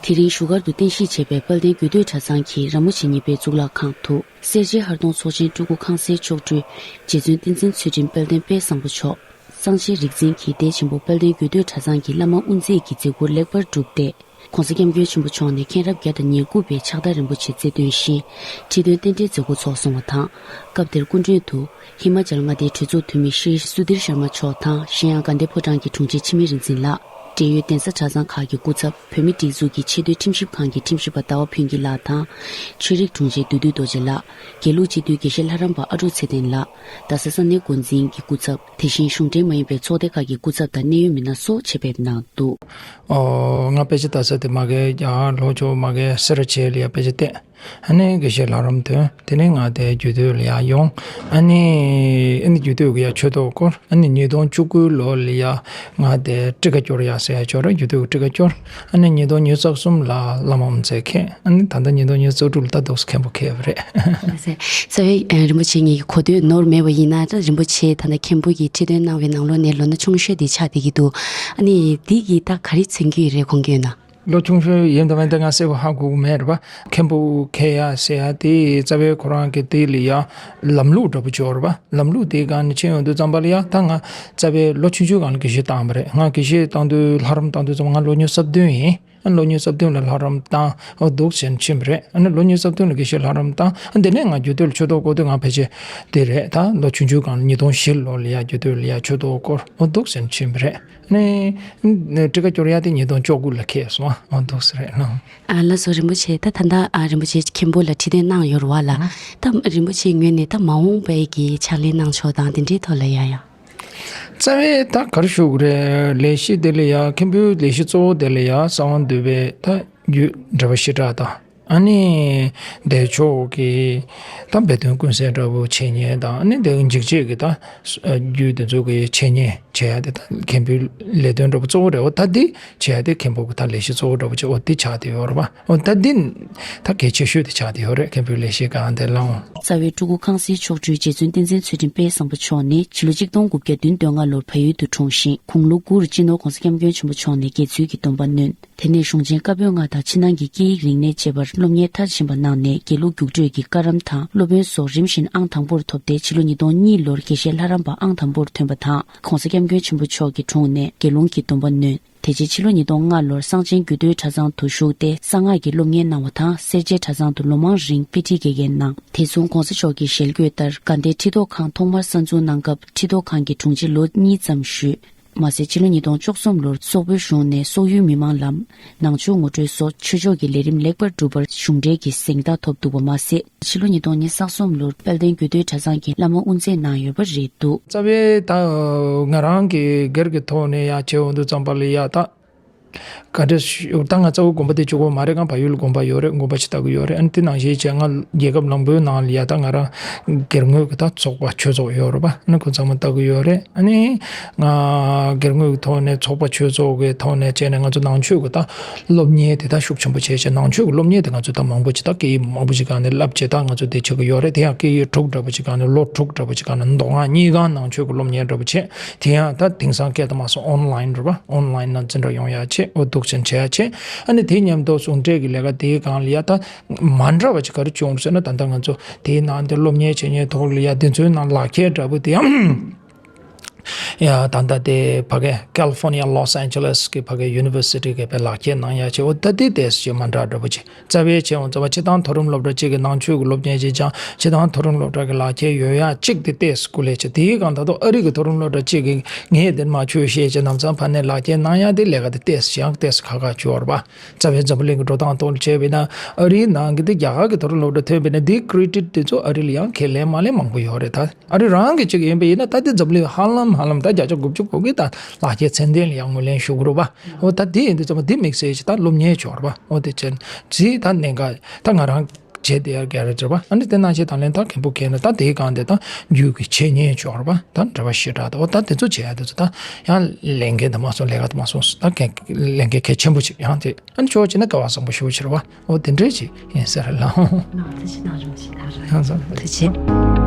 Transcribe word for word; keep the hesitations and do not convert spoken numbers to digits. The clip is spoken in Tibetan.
དེ་རིང་བཞུགས་སྒར་དུ་རྟེན་གཞི་བྱས་པའི་དཔལ་ལྡན་རྒྱུད་སྟོད་གྲྭ་ཚང་གི་ར་མོ་ཆེ་གཉིས་པའི་གཙུག་ལག་ཁང་དུ། སེར་བྱེས་ཧར་གདོང་ཚོགས་ཆེན་སྤྲུལ་སྐུ་ཁང་གསར་མཆོག་སྤྲུལ་རྗེ་བཙུན་བསྟན་འཛིན་ཚུལ་ཁྲིམས་དཔལ་ལྡན་དཔལ་བཟང་པོ་མཆོག་གསང་ཆེན་རིག་འཛིན་གྱིས་བདེ་ཆེན་པོ་དཔལ་ལྡན་རྒྱུད་སྟོད་གྲྭ་ཚང་གི་བླ་མ་དབུ་མཛད་ཀྱི་མཛད་ཁུར་ལེགས་པར་བསྒྲུབས་ཏེ། ྋགོང་ས་ྋསྐྱབས་མགོན་ཆེན་པོ་མཆོག་ནས་མཁན་རབས་བརྒྱ་དང་ཉེར་དགུ་པའི་ཕྱག་བསྟར་རིན་པོ་ཆེ་རྩིས་སྟོན་བཞིན་ཁྲི་སྟོན་རྟེན་འབྲེལ་མཛད་སྒོ་ཚོགས་སོང་བ་དང་། སྐབས་དེར་སྐུ་མགྲོན་དུ་ཧི་མ་ཅལ་མངའ་སྡེའི་གྲོས་ཚོགས་འཐུས་མི་ཤྲཱི་སུ་དིར་ཤར་མ་མཆོག་དང་གཞན་ཡང་དགའ་ལྡན་ཕོ་བྲང་གི་དྲུང་ཆེ་འཆི་མེད་རིག་འཛིན་ལགས། འབྲེལ་ཡོད་གདན་ས་གྲྭ་ཚང་ཁག་གི་སྐུ་ཚབ། བོད་མིའི་སྒྲིག་འཛུགས་ཀྱི་ཆེས་མཐོའི་ཁྲིམས་ཞིབ་ཁང་གི་ཁྲིམས་ཞིབ་པ་ཟླ་བ་ཕུན་སྐྱིད་ལགས་དང་། ཆོས་རིག་དྲུང་ཆེ་བདུད་འདུལ་རྡོ་རྗེ་ལགས། དགེ་ལུགས་སྤྱི་འཐུས་དགེ་བཤེས་ལྷ་རམས་པ་ཨ་ཀྲུག་ཚེ་བརྟན་ལགས། རྡ་ས་ས་གནས་འགོ་འཛིན་གྱི་སྐུ་ཚབ། དེ་བཞིན་གཞུང་འབྲེལ་མ་ཡིན་པའི་ཚོགས་སྡེ་ཁག་གི་སྐུ་ཚབ་དང་གནད་ཡོད་མི་སྣ་སོགས་ཆེད་ཕེབས་གནང་འདུག། ཨོ། ང་དཔེ་ཆ་ལྟ་ས་དེ་མ་གི་ཡ་ལྷོ་ཕྱོགས་མ་གི་སེ་ར་བྱེས་ལ་ཡ་དཔེ་ཆ་བལྟས། ཨ་ནི་དགེ་བཤེས་ལྷ་རམས་ཐོན། དེ་ནས་ང་དེ་རྒྱུད་སྟོད་ལ་ཡ་ཡོང་། ཨ་ནི་ཨ་ནི་རྒྱུད་སྟོད་ཀྱི་ཡ་ཆོས་ཐོག་སྐོར། ཨ་ནི་ཉིས་སྟོང་བཅུ་དགུ་ལོ་ལ་ཡ་ང་དེ་ཊི་ཀ་སྐྱོར་ཡ་ཟེར་ཡ་ཅོག་རེད། རྒྱུད་སྟོད་ཀྱི་ཊི་ཀ་སྐྱོར། ཨ་ནི་ཉིས་སྟོང་ཉི་ཤུ་རྩ་གསུམ་ལ་བླ་མ་དབུ་མཛད་མཁན། ཨ་ནི་ད་ལྟ་ཉིས་སྟོང་ཉི་ཤུ་རྩ་དྲུག་ལ་ད་འདུག་སེ་མཁན་པོ་འཁེལ་བ་རེད། ལགས་སོ། རྩ་བའི་ཨ་རིན་པོ་ཆེ་ཉིད་ཀྱི་གོ་ཐོས་ནོར་མེད་པ་ཡིན་ན། ད་རིན་པོ་ཆེ་ད་ལྟ་མཁན་པོ་གི་ཁྲི་སྟོན་གནང་བའི་ནང་ལོགས་ནས་ལོ་ན་ཆུང་ཤོས་དེ་ཆགས་བསྡད་ཀྱི་འདུག། ཨ་ནི་འདི་གིས་ད་ག་རེ་མཚོན་གྱི་ཡོད་རེད་དགོངས་ཀྱི་ཡོད་ན། ལོ་ཆུང་ཤོས་ཡིན་དང་མིན་དེ་ང་གསལ་པོ་ཧ་གོ་གི་མེད་རེད་པ། མཁན་པོ་འཁེལ་ཡ་ཟེར་ཡ་དེ་རྩ་བའི་ཁོ་རང་གི་དེ་ལ་ཡ་ལམ་ལུགས་འདྲ་པོ་ཅིག་ཡོད་རེད་པ། ལམ་ལུགས་དེའི་སྒང་ནས་ཕྱིན་ཡོང་དུས་ཙམ་པ་ལ་ཡ་ད་ང་རྩ་བའི་ལོ་ཆུང་ཆུང་སྒང་ལ་དགེ་བཤེས་བཏང་བ་རེད། ང་དགེ་བཤེས་བཏང་དུས་ལྷ་རམས་བཏང་དུས་ཙམ་པ་ང་ལོ་ཉི་ཤུ་རྩ་བདུན་ཡིན། ཨ་ལོ་ཉི་ཤུ་རྩ་བདུན་ལ་ལྷ་རམས་བཏང་། ཨོ་འདུག་ཟེར་ཕྱིན་པ་རེད། ཨ་ནི་ལོ་ཉི་ཤུ་རྩ་བདུན་ལ་དགེ་བཤེས་ལྷ་རམས་བཏང་། ཨ་དེ་ནས་ང་རྒྱུད་སྟོད་ལ་ཆོས་ཐོག་སྐོར་དུས་ང་ཕལ་ཆེར་དེ་རེད། ད་ལོ་ཆུང་ཆུང་སྒང་ལ་ཉིས་སྟོང་བཞི་ལོ་ལ་ཡ་རྒྱུད་སྟོད་ལ་ཡ་ཆོས་ཐོག་སྐོར། ཨོ་འདུག་ཟེར་ཕྱིན་པ་རེད། ཨ་ནི་ཊི་ཀ་སྐྱོར་ཡ་དེ་ཉིས་སྟོང་བཅུ་དགུ་ལ་འཁེལ་སོང་། ཨོ་འདུག་ཟེར་རེད་ལགས། ཨ་ལགས་སོ། རིན་པོ་ཆེ་ད་ད་ལྟ་ཨ་རིན་པོ་ཆེ་མཁན་པོ་ལ་ཁྲི་སྟོན་གནང་ཡོད་རེད་པ་ལགས། ད་རིན་པོ་ཆེ་ངོས་ནས་ད་མ་འོངས་པའི་གི་ཕྱག་ལས་གནང་ཕྱོགས་དང་དེ་འདྲའི་ཐོག་ལ་ཡ་ཡ། རྩ་བའི་ད་ག་རེ་ཞུ་དགོས་རེད། ལས་གཞི་དེ་ལ་ཡ་མཁན་པོའི་ལས་གཞི་གཙོ་བོ་དེ་ལ་ཡ་གསང་བ་འདུས་པའི་ད་རྒྱུད་འགྲེལ་པ་བཤད་གྲྭ་དང་། ཨ་ནི་བདེ་མཆོག་གི་ད་སྦས་དོན་ཀུན་གསལ་འདྲ་པོ་འཆད་ཉན་དང་། ཨ་ནི་དེ་འཇིགས་བྱེད་ཀྱི་ད་རྒྱུད་དེ་ཚོ་གི་འཆད་ཉན་བྱེད་ཡ་དེ་ད་མཁན་པོའི་ལས་དོན་འདྲ་པོ་གཙོ་བོ་རེད། འོ་ད་འདི་བྱེད་ཡ་དེ་མཁན་པོ་གི་ད་ལས་གཞི་གཙོ་བོ་འདྲ་པོ་བྱེད། འོ་འདི་ཆགས་བསྡད་ཡོད་རེད་པ། འོ་ད་འདི་ད་གལ་ཆེ་ཤོས་དེ་ཆགས་བསྡད་ཡོད་རེད། མཁན་པོའི་ལས་གཞིའི་སྒང་དེ་ལའང་། རྩ་བའི་སྤྲུལ་སྐུ་ཁང་གསར་མཆོག་སྤྲུལ་རྗེ་བཙུན་བསྟན་འཛིན་ཚུལ་ཁྲིམས་དཔལ་བཟང་པོ་མཆོག་ནི་ཕྱི་ལོ་ཆིག་སྟོང་དགུ་བརྒྱ་བདུན་དོན་ལྔ་ལོར་བལ་ཡུལ་དུ་འཁྲུངས་ཤིང་། དགུང་ལོ་དགུ་རུ་སྤྱི་ནོར་ྋགོང་ས་ྋསྐྱབས་མགོན་ཆེན་པོ་མཆོག་ནས་དགེ་ཚུལ་གྱི་སྡོམ་པ་ནོན། དེ་ནས་གཞུང་ཆེན་བཀའ་པོད་ལྔ་དང་ཕྱི་ནང་གི་སྐད་ཡིག་རིག་གནས་བཅས་པར་སློབ་གཉེར་མཐར་ཕྱིན་པ་གནང་ནས་དགེ་ལུགས་རྒྱུགས་སྤྲོད་ཀྱི་བཀའ་རམས་དང་སློབ་དཔོན་སོགས་རིམ་བཞིན་ཨང་དང་པོར་ཐོབ་སྟེ་ཕྱི་ལོ་ཉིས་སྟོང་གཉིས་ལོར་དགེ་བཤེས་ལྷ་རམས་པ་ཨང་དང་པོར་ཐོན་པ་དང་ྋགོང་ས་ྋསྐྱབས་མགོན་ཆེན་པོ་མཆོག་གི་དྲུང་ནས་དགེ་སློང་གི་སྡོམ་པ་ནོན། དེ་རྗེས་ཕྱི་ལོ་ཉིས་སྟོང་ལྔ་ལོར་གསང་ཆེན་རྒྱུད་སྟོད་གྲྭ་ཚང་དུ་ཞུགས་ཏེ་གསང་སྔགས་ཀྱི་སློབ་གཉེར་གནང་བ་དང་། སེར་བྱེས་གྲྭ་ཚང་དུ་ལོ་མང་རིང་དཔེ་ཁྲིད་དགེ་རྒན་གནང་། དེ་མཚུངས་ྋགོང་ས་མཆོག་གི་ཞལ་བཀོད་ལྟར་དགའ་ལྡན་ཁྲི་ཐོག་ཁང་ཐོག་མར་གསར་འཛུགས་གནང་སྐབས་ཁྲི་ཐོག་ཁང་གི་དྲུང་ཆེ་ལོ་གཉིས་ཙམ་བཞུགས། མ་ཟད་ཕྱི་ལོ་ཉིས་སྟོང་བཅུ་གསུམ་ལོར་སོག་པོའི་གཞུང་ནས་སོག་ཡུལ་མི་མང་ལ་ནང་ཆོས་ངོ་སྤྲོད་སོགས་ཆོས་ཕྱོགས་ཀྱི་ལས་རིམ་ལེགས་པར་གྲུབ་པར་གཞུང་འབྲེལ་གྱི་གཟེངས་རྟགས་ཐོབ་འདུག་པ་མ་ཟད། ཕྱི་ལོ་ཉིས་སྟོང་ཉེར་གསུམ་ལོར་དཔལ་ལྡན་རྒྱུད་སྟོད་གྲྭ་ཚང་གི་བླ་མ་དབུ་མཛད་གནང་ཡོད་པ་རེད་འདུག། རྩ་བའི་ད་ང་རང་གི་སྒེར་གྱི་ཐོག་ནས་ཡ་བྱེད་འོང་དུས་ཙམ་པ་ལ་ཡ་ད་ག་འདྲ་ཞུ། ད་ང་གཙོ་བོ་དགོན་པ་དེ་གཅིག་པོ་མ་རེད། ང་བལ་ཡུལ་ལ་དགོན་པ་ཡོད་རེད། དགོན་པ་ཞིག་ལྟ་གི་ཡོད་རེད། ཨ་ནི་དེ་ནང་བཞིན་བྱས་ང་རྒྱལ་ཁབ་ནང་པོའི་ནང་ལ་ཡ་ད་ང་རང་སྒེར་ངོས་ཀྱི་ད་ཚོགས་པ་ཆོས་ཚོགས་ཡོད་རེད་པ། ཨ་ནི་ཁོ་ཚང་མ་ལྟ་གི་ཡོད་རེད། ཨ་ནི་ང་སྒེར་ངོས་ཀྱི་ཐོག་ནས་ཚོགས་པ་ཆོས་ཚོགས་ཀྱི་ཐོག་ནས་བྱས་ནས་ང་ཚོ་ནང་ཆོས་ཀྱི་ད་སློབ་གཉེར་དེ་ད་ཤུགས་ཆེན་པོ་བྱས་བྱས། ནང་ཆོས་ཀྱི་སློབ་གཉེར་དེ་ང་ཚོ་ད་མང་པོ་ཅིག་ད་སྐད་ཡིག་མང་པོ་ཅིག་སྒང་ནས་བསླབ་བྱས་ད་ང་ཚོ་དེ་བྱེད་ཀྱི་ཡོད་རེད། དེ་ཡང་སྐད་ཡིག་དྲུག་འདྲ་པོ་ཅིག་སྒང་ནས་ལོ་དྲུག་འདྲ་པོ་ཅིག་སྒང་ནས་མདོ་སྔགས་གཉིས་སྒང་ནང་ཆོས་ཀྱི་སློབ་གཉེར་འདྲ་པོ་བྱས། དེ་ཡང་ད་དེང་སང་སྐད་དུ་མ་སོང་ཨོན་ལའིན་རེད་པ། ཨོན་ལའིན་ནང་འཛིན་གྲྭ་ཡོང་ཡ་བྱས། འོ་འདུག་སེ་བྱེད་ཡ་བྱས། ཨ་ནི་དེ་མཉམ་དུ་ཟུང་འབྲེལ་གྱི་ལས་ཀ་དེའི་སྒང་ལ་ཡ་ད་མ་འདྲ་བ་ཅིག་ག་རེ་བྱུང་རེད་ཟེར་ན། ད་ལྟ་ང་ཚོ་དེའི་ནང་དེ་སློབ་གཉེར་བྱེད་མཁན་ཐོག་ལ་ཡ་དེ་ཚོའི་ནང་ལག་ཁྱེར་འདྲ་པོ་དེ་ཡང་ཡ་ད་ལྟ་དེ་ཕ་གི་ཀལ་ལི་ཧྥོར་ནི་ཡ་ལོས་ཨན་ཇེ་ལེས་གི་ཕ་གི་ཡུ་ནི་ཝར་སི་ཊི་གི་ཕ་ལག་ཁྱེར་གནང་ཡ་བྱས། འོ་ད་དེ་ཏོག་ཙམ་མ་འདྲ་འདྲ་པོ་ཅིག། རྩ་བའི་ཆེད་དུ་རྩ་བ་སྤྱིར་བཏང་མཐོ་རིམ་སློབ་གྲྭ་གཅིག་གི་ནང་ཆོས་ཀྱི་སློབ་གཉེར་བྱེད་ཀྱང་། སྤྱིར་བཏང་མཐོ་རིམ་སློབ་གྲྭ་གི་ལག་ཁྱེར་ཡོད་ཡ་གཅིག་དེ་ཏོག་ཙམ་སྐུ་ལས་བྱེད། དེའི་སྒང་ད་དུང་ཨ་རི་གི་མཐོ་རིམ་སློབ་གྲྭ་གཅིག་གི་ངས་དེ་མ་ཆོས་བཤད་ཀྱི་ནམ་སང་ཕ་ནས་ལག་ཁྱེར་གནང་ཡ་དེ་ལས་ཀ་དེ་ཏོག་ཙམ་ཡང་ཏོག་ཙམ་ཁག་ཁག་བྱུང་བ་རེད་པ། རྩ་བའི་འཛམ་བུ་གླིང་གི་འགྲོ་སྟངས་ཐོག་ལ་བྱས་པས་ན། ཨ་རིའི་ནང་གི་དེ་རྒྱ་གར་གི་མཐོ་རིམ་སློབ་གྲྭ་ཐོན་པས་ན་དེའི་ཀི་རེ་ཌིཊ་དེ་ཚོ་ཨ་རི་ལ་ཡང་ཁས་ལེན་མ་ལེན་མང་པོ་ཡོད་རེད། ད་ཨ་རི་རང་གི་གཅིག་ཡིན་པ་ཡིན་ན་ད་དེ་འཛམ་གླིང་ཧ་ལམ་ཧ་ལམ་ད་བརྒྱ་ཆ་དགུ་བཅུ་གོ་གི་ད་ལག་ཁྱེར་ཚད་ལྡན་ལ་ཡང་ངོས་ལེན་ཞུ་གི་རེད་པ། འོ་ད་དེ་ཡིན་དུས་ཙམ་པ་དེ་དམིགས་བསལ་གྱི་ད་སློབ་གཉེར་སྦྱོར་བ། འོ་དེ་ཅན་ཅི་ད་གནད་འགག་ད་ང་རང་བྱས་དེ་ཡར་རྒྱ་རེད་ཟེར་བ། ཨ་ནི་དེ་ནང་བཞིན་དང་ལེན་ད་མཁན་པོ་མཁན་ལ་ད་དེའི་སྒང་དེ་ད་རྒྱུད་ཀྱི་འཆད་ཉན་སྦྱོར་བ་ད་འགྲེལ་པ་བཤད་གྲྭ་ད། འོ་ད་དེ་ཚོ་བྱས་ཡ་དེ་ཚོ་ད་ཡང་ལས་འགན་དུ་མ་སོང་ལས་ཀ་དུ་མ་སོང་ད་ལས་འགན་གལ་ཆེན་པོ་ཅིག་ཡང་དེ། ཨ་ནི་ཆོས་བྱས་ན་སྐལ་བ་བཟང་པོ་ཞེ་པོ་ཅིག་རེད་པ། འོ་དེ་འདྲས་ཅིག་ཡིན་ཟེར་ལ། ཐུགས་རྗེ་གནང་། རིན་པོ་ཆེ་ཐུགས་རྗེ་གནང་། ཡང་ཟེར་ཐུགས་རྗེ།